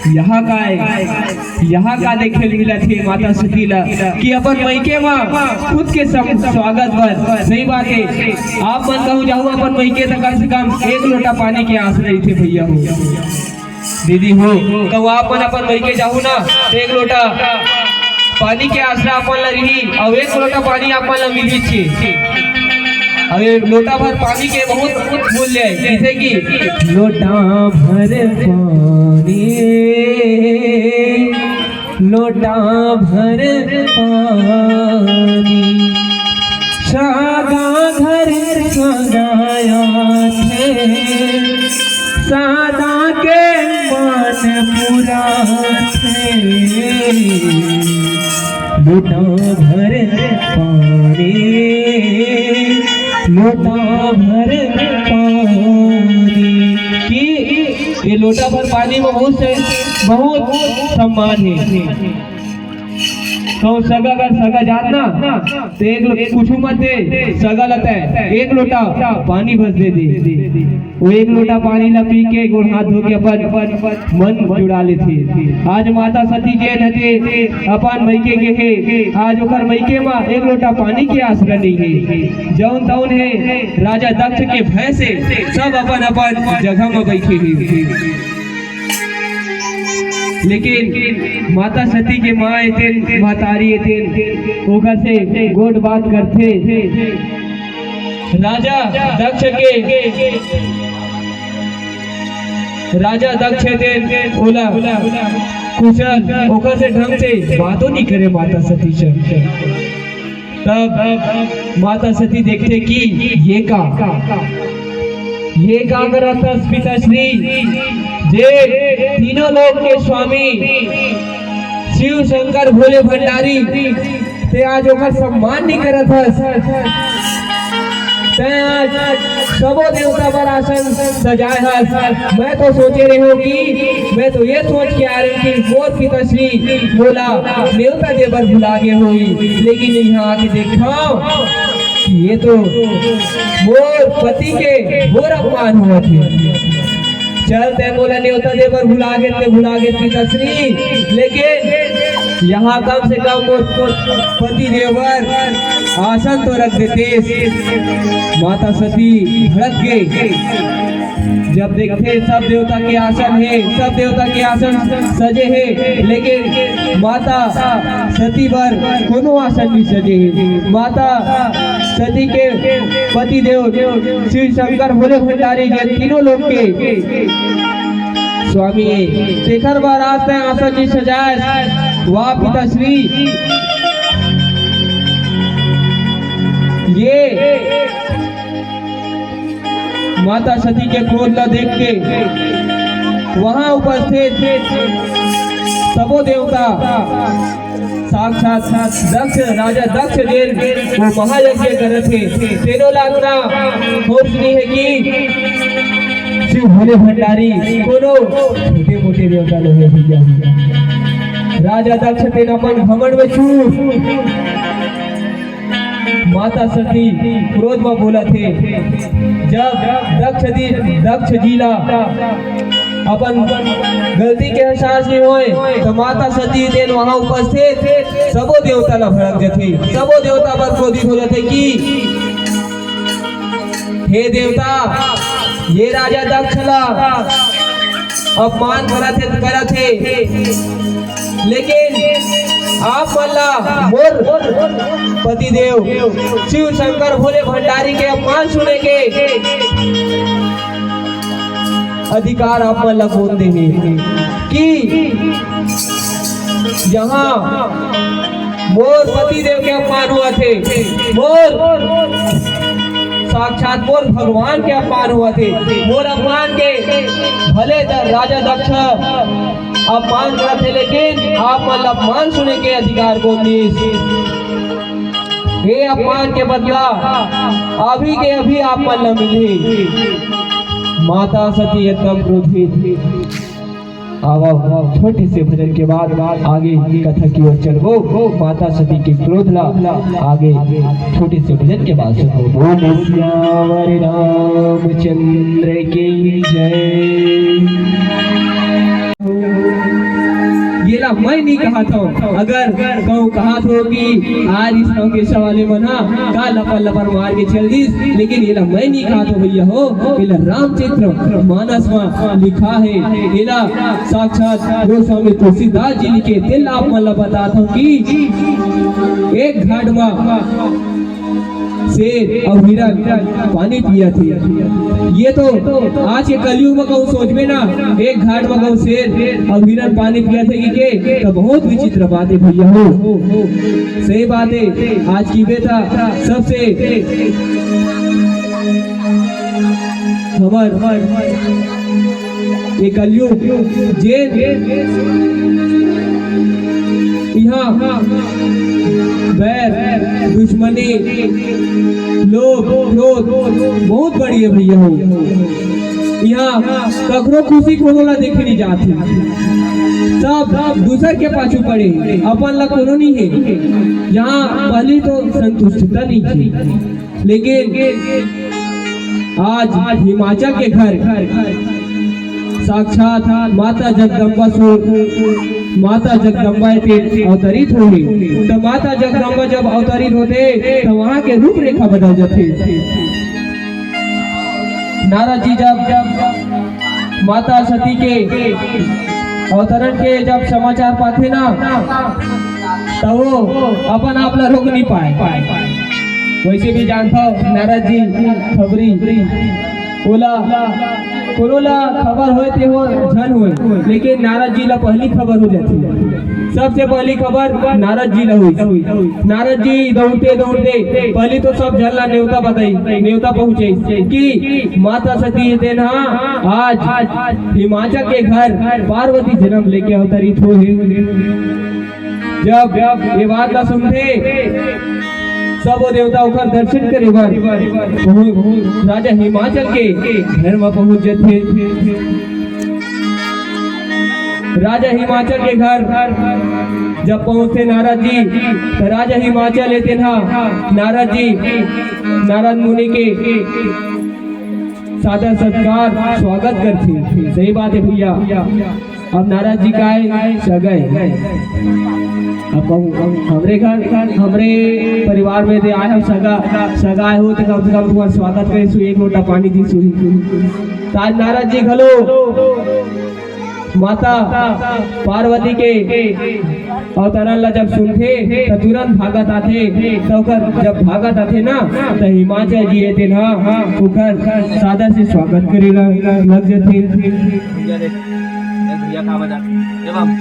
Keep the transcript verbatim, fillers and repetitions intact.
यहाँ का है, यहाँ का देखे ल मिलत हे माता सती ला कि अपन मइके म खुद के सम-, स्वागत बर। सही बात है, आप मन कहूँ जाहू अपन मइके त कम से कम एक लोटा पानी के आस रहिथे भैया हो, दीदी हो। कहूँ आप मन अपन मइके जाहू ना त एक लोटा पानी के आसरा आप मन ला रही, अउ एक लोटा पानी आप मन ला मिलही चे। अउ ये लोटा भर पानी के बहुत, बहुत मूल्य है, जैसे कि लोटा भर पानी, लोटा भर पानी, सादा घर सजाया थे, सादा के मन पूरा थे। लोटा भर पानी, लोटा भर पानी। कि ये लोटा भर पानी में बहुत से, बहुत सम्मान है। तो सगा अगर सगा जात ना, तो एक लो-, कुछ मत दे, सगा लता है, एक लोटा पानी बस दे दे। वो एक लोटा पानी ला पी के गोड़ हाथ धो के अपन मन जुड़ा लेथे। आज माता सती के नते अपन मइके गे हे, आज ओकर मइके म एक लोटा पानी के आसरा नइ हे। जौन तौन हे, राजा दक्ष के भय से सब अपन अपन जगह म बइठे हे। लेकिन माता सती के माँ एतेन, महतारी एतेन, ओकर से गोठ बात करथे। राजा दक्ष के, राजा दक्ष एतेन ओला कुशल, ओकर से ढंग से बातो नइ करे माता सती से। तब माता सती देखथे कि ये का, ये का करत हस पिताश्री, जे तीनों लोक के स्वामी शिव शंकर भोले भंडारी, ते आज ओकर सम्मान नइ करत हस। ते आज सबो देवता बर आसन सजाए हस। मैं तो सोचे रहे हूँ कि, मैं तो ये सोच के आ रहे कि मोर पिताश्री मोला नेवता दे बर भुला गे होही, लेकिन यहाँ आके देखा कि ये तो मोर पति के घोर अपमान होवत हे। चल, तैं मोला नेवता दे बर भुला गे, ते भुला गे पिताश्री, लेकिन यहाँ कम से कम मोर पति देव बर आसन तो रख देतेस। माता सती भड़क गे। जब देखथे सब देवता के आसन हे, सब देवता के आसन सजे हे, लेकिन माता सती बर कोनो आसन नइ सजे हे। माता सती के पति देव शिव शंकर भोले भंडारी, जे तीनों लोक के स्वामी हे, तेखर बर आज तैं आसन नइ सजाए। वाह पिताश्री, ये माता सती के क्रोध ला देख के वहां उपस्थित सबो देवता, साक्षात दक्ष, राजा दक्ष जेन वो महायज्ञ करत हे, तेनो ला अतना होश नइ हे कि शिव भोले भंडारी कोनो छोटे मोटे देवता नोहे भैया। राजा दक्ष तेन अपन घमंड में चूर। माता सती क्रोध में बोलत हे, जब दक्ष जी, दक्ष जी ला अपन गलती के एहसास नइ होय, तो माता सती तेन वहां उपस्थित सबो देवता ला भड़क जथे, सबो देवता पर क्रोधित हो जथे कि हे देवता, ये राजा दक्ष ला अपमान करत हे, करत हे, लेकिन आप मन ला मोर पतिदेव शिव शंकर भोले भंडारी के अपमान सुने के अधिकार आप मन ला कोन दे हे कि जहाँ मोर पतिदेव के अपमान होवत हे, मोर साक्षात मोर भगवान के अपमान होवत हे, मोर अपमान के भले द-, राजा दक्ष अपमान करत हे, लेकिन आप मन ला अपमान सुने के अधिकार कोन दिस? ये अपमान के बदला अभी के अभी आप मन ला मिलही। माता सती एकदम क्रोधित। आवा, छोटे से भजन के बाद आगे कथा की ओर चलबो। माता सती के क्रोध ला आगे छोटे से भजन के बाद सुनबो। बोल सियावर रामचंद्र की जय। कहत हव, अगर कहूँ कहत हो कि आर्य श्रवण वाले मन ह का लपर लपर मार के चल दिस, लेकिन एला मैं नहीं कहत हो भैया हो, एला रामचरित मानस म लिखा हे, एला साक्षात गोस्वामी तुलसीदास जी लिखे, तेला आप मन ला बतात हव कि एक घाट म शेर अउ हिरन पानी पियत हे। ये तो आज के कलयुग म कहूँ सोचबे ना, एक घाट म कहूँ शेर अउ हिरन पानी पियत हे कि के, तो बहुत विचित्र बात हे भैया हो। सही बात हे, आज की बेटा सबसे हमर ये कलयुग जेन इहाँ बैर, दुश्मनी, लोभ, क्रोध बहुत बढ़िया भैया हो। इहाँ ककरो खुशी कोनो ला देखे नहीं जात हे, सब दूसर के पाछू पड़े हे, अपन ला कोनो नहीं हे। यहाँ पहली तो संतुष्टता नहीं हे, लेकिन आज हिमाचल के घर साक्षात माता जगदम्बा सुर, माता जगदम्बा एती अवतरित होही। तो माता जगदम्बा जब अवतरित होथे, तो वहाँ के रूपरेखा बदल जाथे। नारद जी जब, जब माता सती के अवतरण के जब समाचार पाथे ना, तो वो अपन आप ला रोक नहीं पाए। वैसे भी जानता हो नारद जी खबरी, ओला कोनो ला खबर होय ते हो झन होय, लेकिन नारद जी ला पहली खबर हो जाती। सबसे पहली खबर नारद जी ला हुई। नारद जी दौड़ते दौड़ते पहली तो सब झन ला नेवता बताई, नेवता पहुँचे कि माता सती तेन हा आज हिमाचल के घर पार्वती जन्म लेके अवतरित हो हे। जब ये बात ला सुनथे, सब वो देवता ओकर दर्शन करे बर पहुँच, राजा हिमाचल के घर म पहुँच जथे। राजा हिमाचल के घर जब पहुँचथे नारद जी, तो राजा हिमाचल एते ना नारद जी, नारद मुनि के सादर सत्कार, स्वागत करथे। सही बात हे भैया। अब नारद जी काय सगा हे। अब कहूँ, हमरे घर, हमरे परिवार में दे आए हम सगा, सगा आए हो तो कम से कम तुम्हारा स्वागत करे सु, एक लोटा पानी दी सु। तो आज नारद जी घलो माता पार्वती के अवतरण ला जब सुनथे, तो तुरंत भागत आथे। तो ओकर जब भागत आथे ना, तो हिमाचल जी एते ना ओकर सादर से स्वागत करे ला लग जथे। भैया देख, ए भैया का बजा, ए बाबू।